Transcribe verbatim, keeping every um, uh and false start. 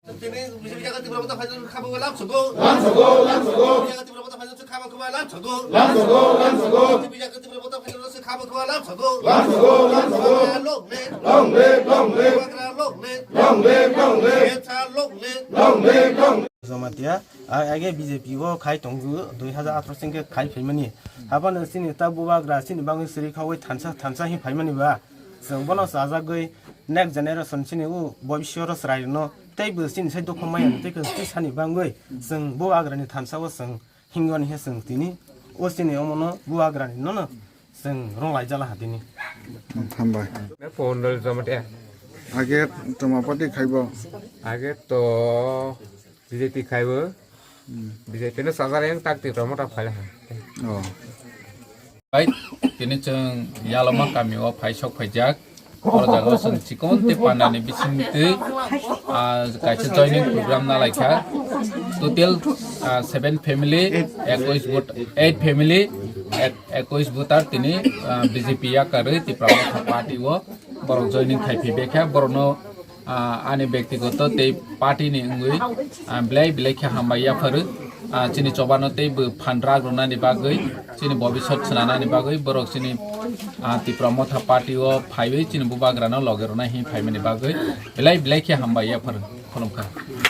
Tini B J P jaga Tipra Motha phainani kha bo lam sogo. Lam sogo, lam sogo. B J P jaga Tipra Motha phainani kha bo lam sogo. Lam sogo, lam sogo. B J P jaga Tipra Motha phainani kha bo lam sogo. Lam sogo, lam sogo. Bubagra long live. Long live, long live. Bubagra long live. Long live, long live. Long live, long live. Jamatia, a-, age B J P o khai tongo dui hazar atharo singke khai phaimani. Habano chini ta bubagra chini bangwi siri khawi thansa, thansa hi phaimani ba. Chwng bono chajagwi next generation chini u bobisyo ro chwrai rwno tei bo chini sai dukho maya tei kwrwi sani bangwi chwng bubagrani thansa o chwng hingoni he chwng tini o chini omono bubagrani nono chwng rong lai jala ha tini. Hambai. Phone dol jamatia. Age toma party khaibo? Age to B J P khaibo. B J P no sajar yang tak tik ramo ta phai ha. Oh. Bai, tini chwng Yaloma kami o phai sok phaijak. O jaga o chwng chikon tei pandani bising twi, ah, kaisa joining program na laikha. Total, ah, seven family, ekush vote, eight family, ek-, ekush voter tini, ah, B J P yakarwi Tipra Motha Party o borok joining khai phi bekha. Borokno ah, ani bektigoto tei party ni wngwi, ah, belai belai khe hambai yapharo. Ah, chini chobano tei bo phan rak rwnani bagwi, chini bobisot swnanani bagwi, borok chini, ah, Tipra Motha Party o phaiwi chini bubagrano loge rwna hi phaimani bagwi belai belai khe hambai yapharo. Khulumkha.